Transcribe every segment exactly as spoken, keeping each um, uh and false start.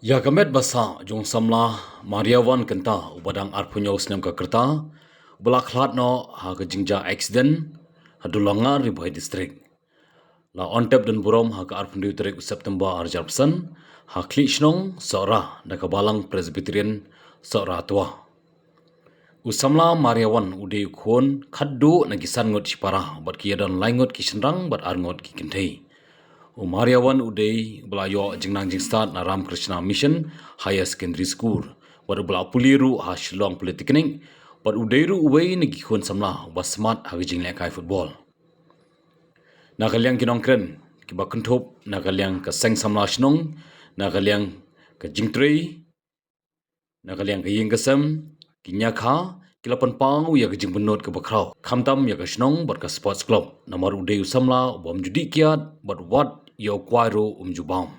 Ïa ka met ba sah jong u samla Mariawan Kynta uba dang arphew hynñiew snem ka rta, uba la khlad noh ha ka jingjia accident ha Dulongar, Ri Bhoi District, la on tep don burom ha ka arphew hynriew tarik u September ar hajar arphew san ha Khlieh Shnong, Sohra, da ka Balang Presbyterian Sohra Twa. U samla Mariawan u dei u khun khatduh na ki san ngut shipara, bad ki ïadon lai ngut ki shynrang bad ar ngut ki kynthei. U Mariawan u dei uba la ïoh jingnang jingstad na Ramakrishna Mission Higher Secondary School, bad uba la pule ruh ha Shillong Polytechnic, bad u dei ruh uwei na ki khun samla uba smat ha ka jinglehkai football. Na ka liang ki nongkren kiba kynthup na ka liang ka seng samla shnong, na ka liang ka jingtrei, na ka liang ka ïing ka sem, ki ñiakha ki la pynpaw ïa ka jingpynlut kaba khraw, khamtam ïa ka shnong bad ka sports club, namar u dei u samla u bym ju dih kiad bad wat ïa u kwai ruh um ju bam.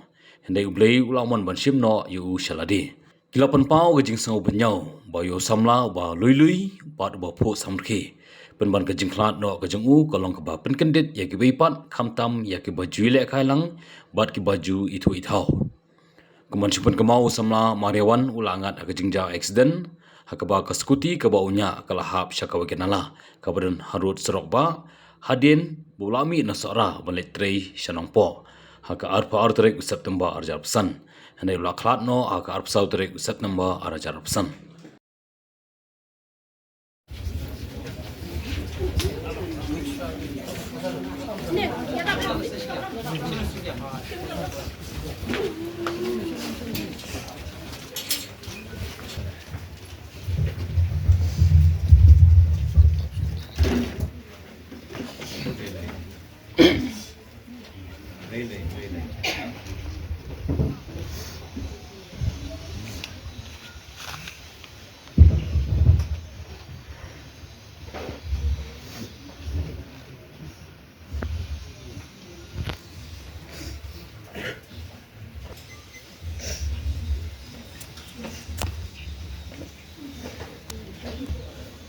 Hynrei U Blei u la mon ban shim noh ïa u sha lade. Ki la pynpaw ka jingsngew bynñiaw ba ïa u samla uba lui lui bad uba phuh samrkhie, pynban ka jingkhlad noh ka jong u ka long kaba pynkyndit ïa kiwei pat, khamtam ïa kiba ju ïalehkai lang bad kiba ju ithuh ithaw. Kumban shu pynkynmaw, u samla Mariawan u la ngat ha ka jingjia accident ha kaba ka skuti kaba u ñiah ka la hap sha kawei ka nala kaba don harud surok bah, hadien ba u la mih na Sohra ban leit trei sha Nongpoh ha ka arphew ar tarik u September ar hajar arphew san. Hynrei u la khlad noh ha ka arphew saw tarik u September ar hajar arphew san.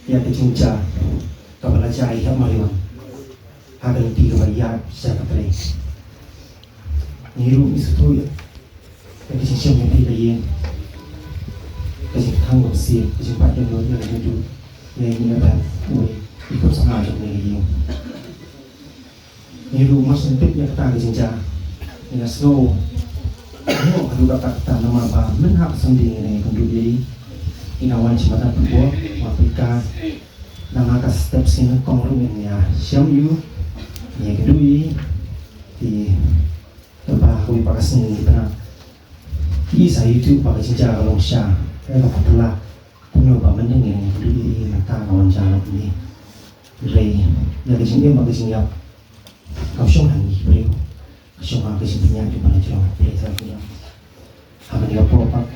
Ïa ka jingjia kaba la jia ïa Mariawan ha ka lynti kaba ïaid sha ka trei. Ngi ruh ngi sngewthuh ïa ka jingshem ïa ka ïing, ka jingthrang ka mynsiem, ka jingpait dohnud ïa ka jingduh ïa ngi, ïa uwei i khun samla jong ngi ka ïing. Ngi ruh mar shen tip ïa kata ka jingjia, ngi la sngew ïa kata ka kata namar ba mynta ka Sunday ngi dang ïakynduh ïa i, i dang wan sha madan football, wan peit ka, dang ha ka step sien nyngkong ruh ngi ïa shem ïa u, ngi ïakynduh ïa i. Te ba kawei pat ka sngi ngi pynah i sa ïathuh ba ka jingjia ka long sha, eh, ka phylla. Kumno ba mynta ngi dang ïakynduh ïa i, mynta ka wan sha lok ngi. Hynrei ïa ka jingim bad ka jingïap kam shong ha ngi ki briew, ka shong ha ka jingpynïaid jong U Blei Trai kynjah. Ha kane ka por pat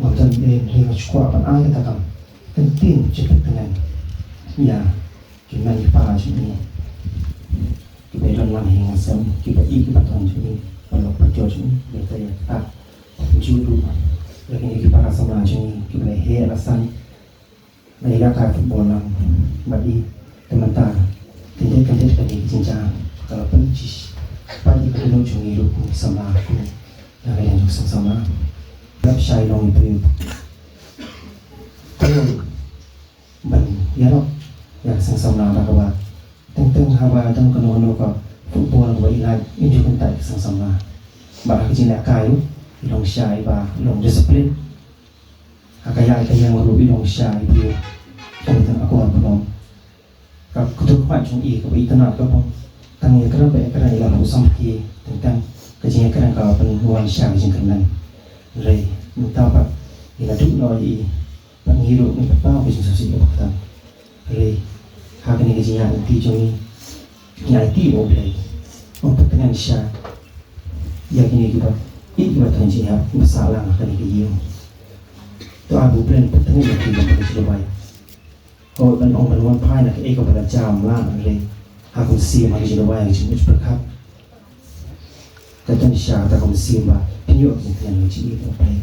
ngam don ei ei, hynrei nga shu kwah ban ai kata ka kyntien jingpyntngen ïa ki mei ki para jong ngi, kiba ïadon lang ha ïing ha sem, kiba ïeit kiba ton jong ngi, paralok parajor jong ngi, kiba ïeit ïa kata. Ju ruh ïa kine ki para samla jong ngi kiba la heh la san, la ïalehkai football lang bad i. Te mynta, kyndit kyndit kane ka jingjia ka la pynjah pat ïa ka dohnud jong ngi ruh kum ki samla, kum na ka liang jong ka seng samla. Dap shai long i briew. Te ban ïarap ïa ka seng samla da kaba teng teng haba don kano kano ka football kaba i lait, in ju kyntait ka seng samla. Bad ha ka jinglehkai ruh i long sha iba long discipline. Ha ka ïaid ka ïeng ruh i long sha i briew. Teng teng akor burom. Ka kyntur khmat jong i kaba itynnad ka bym tang ïakren ba ïakren, i la phuh samrkhie, teng teng ka jingïakren ka pynwan sha ka jingkyrmen. Hynrei mynta pat i la duh noh ïa i. Bad ngi ruh ngi pat paw ka jingsngewsih kaba kyrpang. Hynrei ha kane ka jingïaid lynti jong ngi, ngi aiti ba U Blei un pyntngen sha ïa kine kiba ïeit kiba don jingïap kiba sah lang ha kane ka ïing. To ai ba U Blei un pyntngen ïa ki ban pynshai duwai. Hooid, ban ong ban wan phai na kaei kaba la jia ym lah, hynrei ha ka mynsiem, ha ka jingduwai, ha ka jingmut jingpyrkhat. Ka don shisha kata ka mynsiem ba pynïoh ka jingtngen ka jingïeit na U Blei.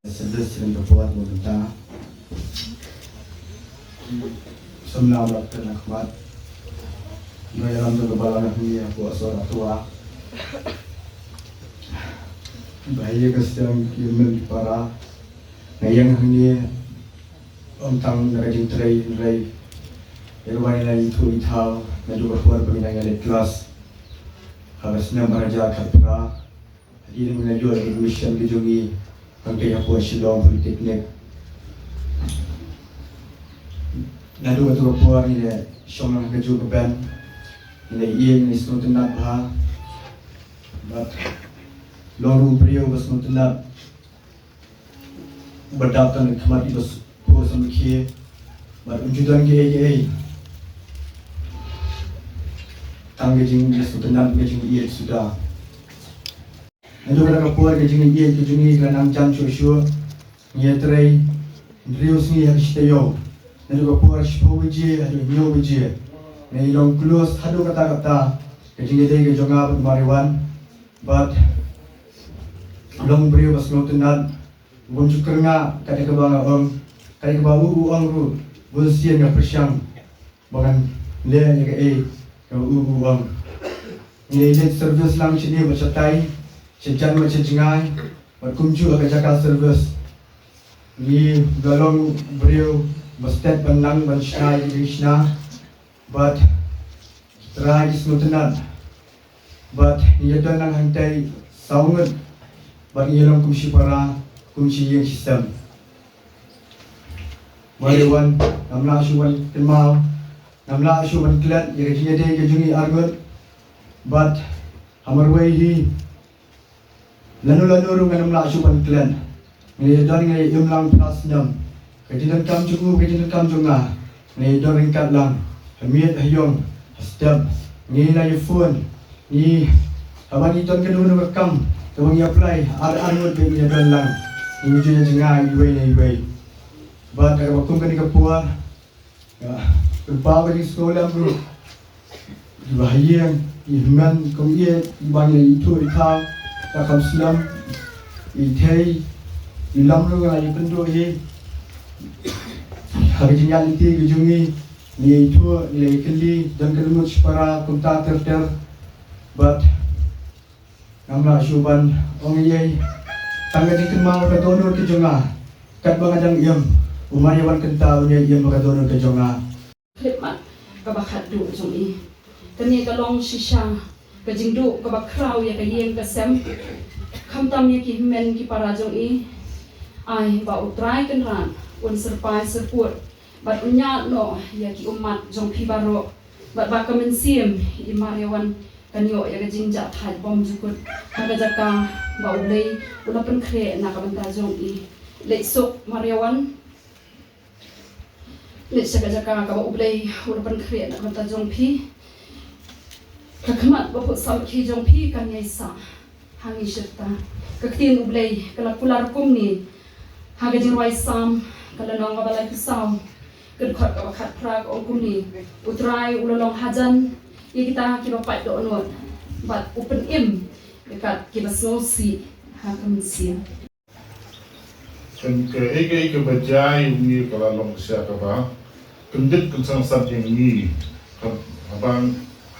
Syrdoh syrdoh ka por ba mynta. Samla ba la kren na khmat. Nongïalam jong ka balang jong ngi hapoh Sohra Twa. Ba ïa ka seng ki mynpara nga ïeng hangne ym tang na ka jingtrei hynrei ïa ka ban ïa la ïathuh ïathaw naduh ka por ba ngi dang ïaleit klas ha ka snem ar hajar khatphra. Hadien ba ngi la ïoh ïa ka admission ka jong ngi hangtei hapoh Shillong Polytechnic. Naduh kato ka por ngi la shong lang ha kajuh ka bench, ngi la ïeng, ngi la sngewtynnat bha. Bad long ruh u briew uba sngewtynnat, uba dap tang ha khmat kiba sngewthuh samrkhie, bad um ju don kiei kiei, tang ka jingïasngewtynnat, ka jingïeit suda. Naduh kata ka por ka jingïeit ka jong ngi ka la nang jan shuh shuh. Ngi ïatrei hynriew sngi ha ka shi taïew, naduh ka por shiphew baje haduh hynñiew baje. Ngi long close haduh katta katta ka jingïadei ka jong nga bad u Mariwan. Bad long briew ba sngewtynnat, bym ju kyrngah, katta kaba nga ong, katta kaba u u ong ruh, bun sien nga pyrshang ba ngan leh ïa kaei kaba u u ong. Ngi leit service lang shane bad shatai, sha jan bad sha jngai, bad kumjuh ha ka jaka service. Ngi la long briew ba stet ban nang ban shna ïa ka jingshna. Bad ki trai ki sngewtynnat. Bad ngi ïa don lang hangtei saw ngut. Bad ngi ïa long kum shi para, kum shi ïing shi sem. Mariwan, ngam lah shuh ban kynmaw, ngam lah shuh ban klet ïa ka jingïadei ka jong ngi arngut. Bad ha marwei hi, lano lano ruh ngam lah shuh ban klet. Ngi la ïa don, ngi la ïa im lang phra snem. Ka jingdonkam jong u, ka jingdonkam jong nga, ngi la ïa don ryngkat lang, ha miet ha ïong, ha step. Ngi la ïa phone, ngi, haba ngi don kano kano ka kam kaba ngi apply, ar ar ngut beit ngi la don lang. Ngi ju ïa jngai iwei na iwei. Bad ha kaba kum kane ka por, ïa, pynpaw ka jingsngewlem ruh ïa ba ha ïing, i hynmen kong ïeit, i ba ngi la ithuh ithaw, ka kham slem, i thei, i lam ruh nga la ïakynduh hi. Ha ka jingïaid lynti ka jong ngi, ngi la ithuh, ngi la ïakylli, don ka lyngngoh shipara kumta ter ter. Bad ngam lah shuh ban ong ei ei. Tang ka jingkynmaw ka dohnud ka jong nga, katba nga dang im, u Mariwan kynta un ïai im ha ka dohnud ka jong nga. Khyllipmat kaba khatduh jong i. Kane ka long shisha ka jingduh kaba khraw ïa ka ïing ka sem, khamtam ïa ki hynmen ki para jong i. Ai ba U Trai Kynrad un syrpai syrpud bad un ñiad noh ïa ki ummat jong phi baroh, bad ba ka mynsiem i Mariwan kan ïoh ïa ka jingjahthait bymjukut ha ka jaka ba U Blei u la pynkhreh na ka bynta jong i. Leit suk Mariwan, leit sha ka jaka kaba U Blei u la pynkhreh na ka bynta jong phi. Ka khmat ba phuh samrkhie jong phi kan ïai sah ha ngi shirta. Ka ktien U Blei ka la kular kumne ha ka jingrwai Salm, ka lynnong kaba laiphew saw, ka dkhot kaba khatphra, ka ong kumne: U Trai u la long hajan ïa kita kiba pait dohnud, bad u pynim ïa kat kiba sngewsih ha ka mynsiem. Kan kaei kaei kaba jia ïa ngi ka la long shisha kaba kyndit kynsang san ïa ngi. Ka, haba,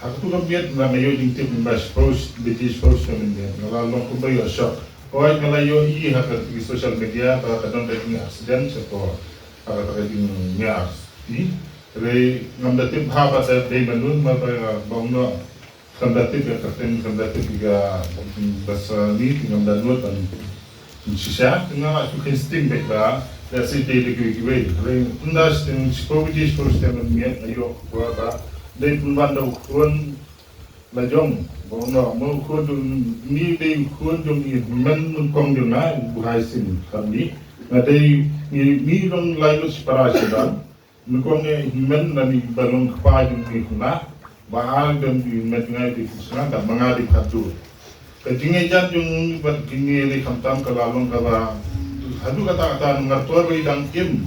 ha kato ka miet nga la ïoh jingtip mynba shiphew, biji shiphew snem mynmiet, nga la long kumba ïoh shock. Hooid, nga la ïohi ha ka social media ba ka don ka jing accident shapoh ha kata ka jingïaid. Hynrei ngam da tip bha ba dei mano, namar ba nga bang noh. Kam da tip ïa ka kyrteng, kam da tip ïa ka basa ni, te ngam da nud ban shisha, te nga la shu kheiñ sting beit ba, let's say, dei da kiwei kiwei. Hynrei ynda sting shiphew biji, shiphew snem mynmiet, nga ïoh khubor ba dei pynban da u khun la jong, ba u noh, ma u khun jong ngi dei u khun jong i hynmen nyngkong jong nga, u Buhai Sing Kharmi. Nga dei, ngi, ngi long lai lut shipara shadien. Nyngkong i hynmen lane i ba long kpa jong ngi khynnah, ba ar don i hynmen jong nga i dei Khursnga, bad ma nga dei Khatduh. Ka jingïajan jong ngi bad kine dei khamtam ka la long kaba haduh katta katta, namar to ba i dang im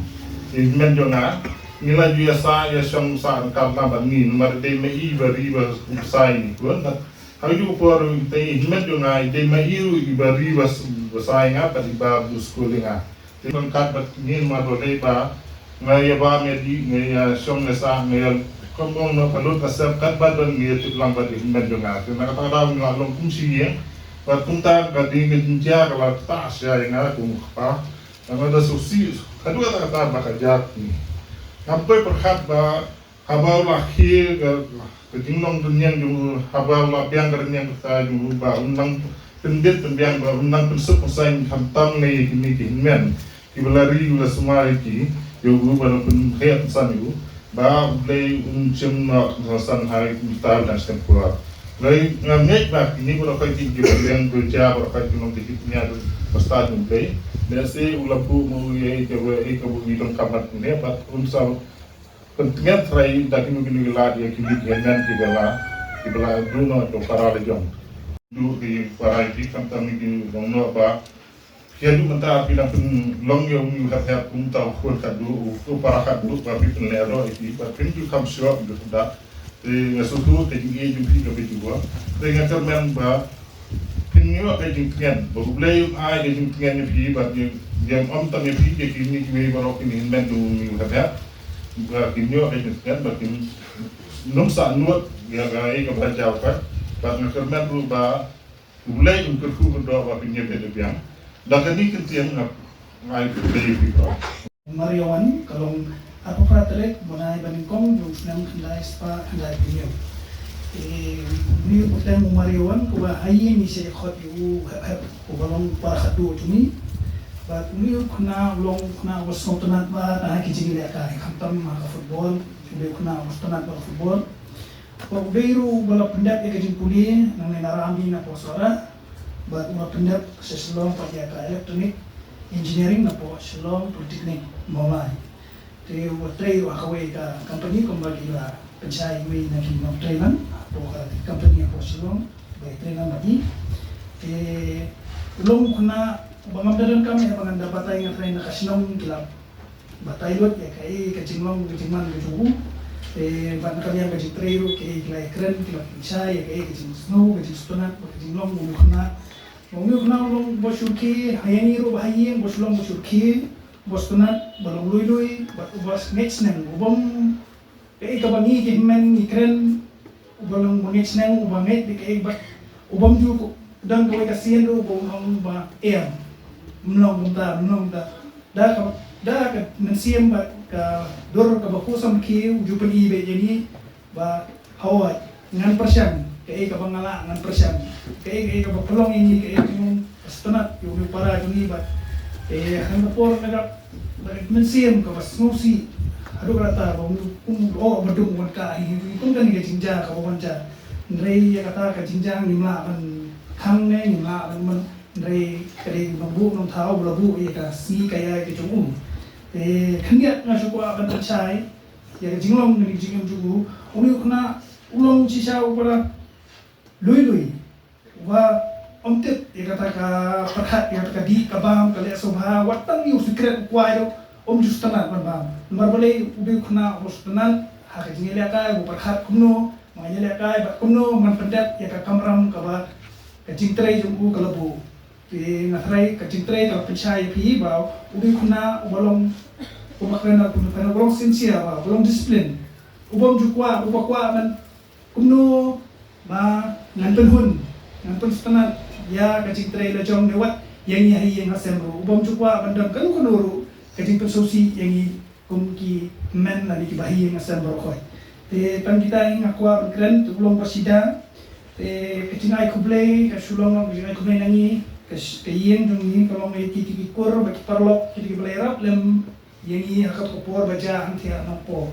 i hynmen jong nga, ngi la ju ïa sah ïa shong sah ryngkat lang bad ngi, namar dei ma i ba ri ba sai ngi khun. Ha kajuh ka por te i hynmen jong nga i dei ma i ruh i ba ri ba s-, ba sai nga bad i ba bun skul ïa nga. Te ryngkat bad ngi, namar ba dei ba nga ïa bam ïa dih, nga ïa shong ïa sah, nga ïa kynmaw noh ka lut ka sem, katba don ngi ïa tip lang bad i hynmen jong nga. Te na kata ka daw ngi la long kum shi ïing. Bad kumta ka dei ka jingjia ka la ktah sha ïa nga kum u kpa. Nga da sngewsih haduh katta katta ba ka jia kumne. Ngam poi pyrkhat ba haba u la khie ka, ka jinglong rynïeng jong u, haba u la biang ka rynïeng kata jong u ba un nang pynbit pynbiang, ba un nang pynsuk pynsaiñ khamtam ïa kine ki hynmen kiba la ri, la sumar ïa ki, ïa u ba la pynheh pynsan ïa u, ba U Blei un shim noh kynsan ha ita ba dang sdang pura. Hynrei nga ngeit ba kine baroh kawei ki, kiba biang, kiba jia baroh kawei ki long ki, ki pynïar ba stad U Blei. Lehse u la buh ma u ïa ïa kaba, ïa kaba u donkam bad kine bad un sa pyntngen trai da kino kino ki lad ïa kine ki hynmen kiba la, kiba la duh noh ïa u para la jong. Duh ki para ïa ki, khamtam ïa ki, long noh ba phi haduh mynta phi dang pynlong ïa u Mihnghep Hep kum uta u khun khatduh, u para khatduh, ba phi pynlehroh ïa ki, ba phin ju kham shuwa, phin ju khyndap. Te nga sngewthuh ka jingïeit jong phi kaba ju buh. Te nga kyrmen ba phin ïoh ka jingtngen, ba U Blei un ai ka jingtngen ïa phi, ba ïa, ïa ym tang ïa phi, ïa kine kiwei baroh kine hynmen jong u Mihnghep Hep, ba kin ïoh ka jingtngen, ba kin nym sah nud ïa kaei kaba jia pat. Bad nga kyrmen ruh ba U Blei un kyrkhu kyrdoh ba phin ïa peit ïa biang. Da kane ka ktien nga ai khublei ïa phi baroh. Mariawan ka long arphew phra tarik bnai ba nyngkong jong u snem khyndai spah khyndai phew hynñiew. Te une u kyrteng u Mariawan, uba ha ïing ngi sa ïa khot ïa u Hep Hep, uba long para khatduh jong ngi. Bad une u khynnah u long u khynnah uba sngewtynnat bha ha ki jingïalehkai, khamtam ha ka football, une u khynnah uba sngewtynnat bha ha ka football. Bad u dei ruh uba la pyndep ïa ka jingpule nangne na Rami napoh Sohra, bad u la pyndep sha Shillong pat ïa ka Electronic Engineering napoh Shillong Polytechnic, Mawlai. Te u la trei ruh ha kawei ka company kumba ki la pynshai iwei na ki nongtrei lang hapoh ka company hapoh Shillong, ba ïa trei lang bad ngi. Te u long u khynnah uba ngam da donkam ïa ba ngan da batai, nga tharai na ka shnong ki la batai lut ïa kaei ka jinglong ka jingman ka jong u. Te bad na ka liang ka jingtrei ruh kaei ki la ïakren, ki la pynshai ïa kaei ka jingsngew, ka jingsngewtynnat bad ka jinglong u khynnah. Ba une u khynnah u long uba shyrkhei, ha ïa ngi ruh ba ha ïing, uba shu long uba shyrkhei, uba sngewtynnat, uba long lui lui, bad uba ngeit sneng, u bym kaei kaba ngi ki hynmen ngi kren, uba long uba ngeit sneng, uba ngeit da kaei, bad u bym ju don kawei ka sien ruh uba ong ba em, ym long kumta, ym long kumta. Da ka, da ka mynsiem bad ka dur kaba khuid samrkhie u ju pyni beit ïa ngi ba hooid, ngan pyrshang, kaei kaba nga lah ngan pyrshang, kaei, kaei kaba pynlong ïa ngi, kaei ka jingmut, ka sngewtynnat ïa u para jong ngi bad, eh, ha kane ka por na ka, na ka mynsiem kaba sngewsih haduh katta ba u kum u oh ba dum wan ka hi hi kum kane ka jingjia kaba wan jia. Hynrei ïa kata ka jingjia ngim lah ban khang ne ngim lah ban mon, hynrei ka dei u nongbuh nongthaw ba la buh ïa ka sngi ka ïa ka jong u. Te khyndiat nga shu kwah ban pynshai ïa ka jinglong kane ka jingim jong u. Une u khynnah u long shisha u para lui lui, uba ym tip ïa kata ka pyrkhat, ïa kata ka dih ka bam, ka leh sngewbha, wat tang ïa u sikret u kwai ruh um ju sngewtynnat ban bam. Namar balei? U dei u khynnah uba sngewtynnat ha ka jingïalehkai, uba pyrkhat kumno ma ngan ïalehkai bad kumno ma ngan pyndep ïa ka kamram kaba ka jingtrei jong u ka la buh. Te nga tharai ka jingtrei ka la pynshai ïa phi ba u dei u khynnah uba long, uba kren, uba long sincere, ba uba long discipline. U bym ju kwah, uba kwah ban kumno ba ngan pynhun, ngan pynsngewtynnat ïa ka jingtrei la jong ne wat ïa ngi ha ïing ha sem ruh. U bym ju kwah ban don kano kano ruh ka jingpynsngewsih ïa ngi kum ki hynmen lane kiba ha ïing ha sem baroh khoit. Te tang kita hi nga kwah ban kren, te u long ba shida. Te ka jingai khublei ka shu long, long ka jingai khublei na ngi, ka sh-, ka ïing jong ngi, ka long ïa ki, ki, ki kur bad ki paralok, ki, kiba la ïarap lem ïa ngi ha kata ka por ba jia hangtei ha Nongpoh.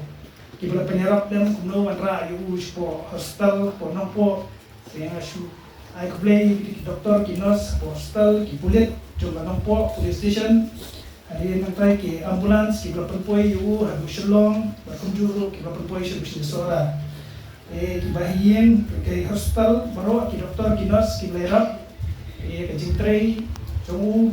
Kiba la pynïarap lem kumno wanrah ïa u shapoh hospital hapoh Nongpoh. Te nga shu ai khublei ïa ki doktor, ki nurse hapoh hospital, ki pulit jong ka Nongpoh Police Station. Hadien nangta ki ambulance kiba la pynpoi ïa u haduh Shillong, bad kumjuh ruh kiba la pynpoi sha Sohra. Te kiba ha ïing, ki hospital baroh, ki doktor, ki nurse kiba la ïarap ïa ka jingtrei jong u,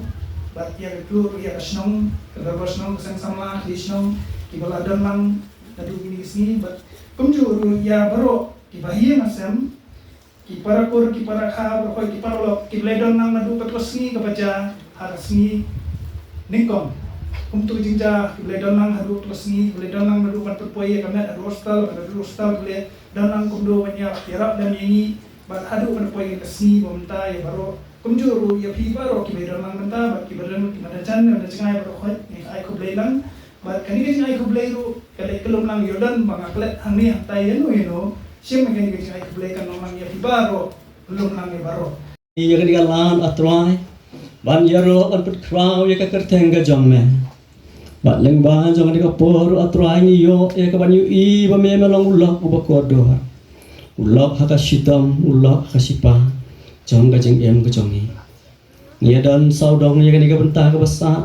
bad ïa ka, ïa ka shnong, ka dorbar shnong, ka seng samla, ka dei shnong, kiba la don lang naduh kine ki sngi, bad kumjuh ruh ïa baroh kiba ha ïing ha sem, ki para kur, ki para kha, baroh khoit, ki paralok kiba la don lang naduh kata ka sngi kaba jia ha ka sngi nyngkong. Kumta ka jingjia, kiba la don lang haduh kata ka sngi, kiba la don lang naduh ban pynpoi ïa ka met haduh hospital, bad naduh hospital kiba la don lang kumno ban ïa, ïarap lem ïa ngi, bad haduh ban poi ïa ka sngi ba mynta ïa baroh Kumjuh ruh ïa phi baroh kiba ïadon lang mynta bad kiba don, kiba don jan, kiba don jngai baroh, ngi ai khublei lang. Bad kane ka jingai khublei ruh ka leit kyllum lang, ïoh don ba nga klet hangne hangtai ïano ïano. Shim kane ka jingai khublei kan long lang ïa phi baroh, kyllum lang ïa baroh. Ïa kane ka lad, A Trai, ban ïaroh ban pynkhraw ïa ka kyrteng ka jong me. Bad lyngba jong kane ka por, A Trai, ngi ïoh ïa ka ban ïohi ba me, me long u lok uba kordor, u lok ha ka shitom, u lok ha ka shipa jong ka jingim ka jong ngi. Ngi ïa don sawdong ïa kane ka bynta kaba sah,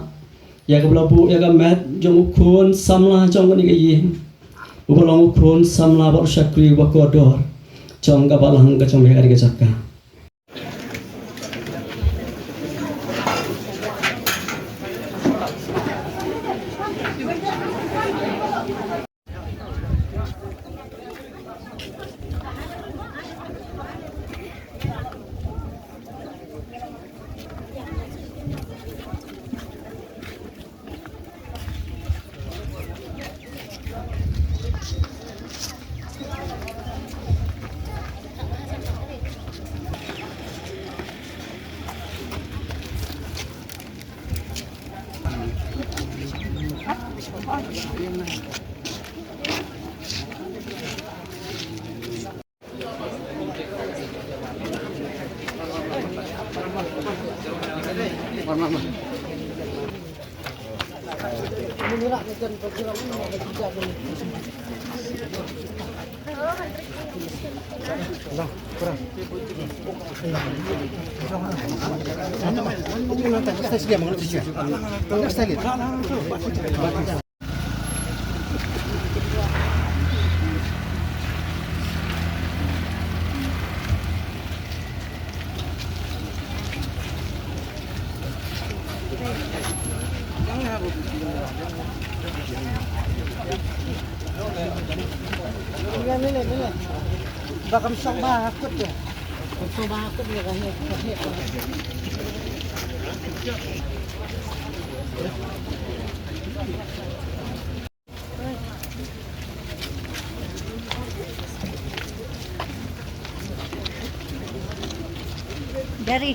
ïa kaba la buh ïa ka met jong u khun samla jong kane ka ïing, uba long u khun samla bad u shakri uba kordor jong ka balang ka jong me ha kane ka jaka. Ba kam shong ba kut de. Kam shong ba kut de, ka heh, ka heh. Dari.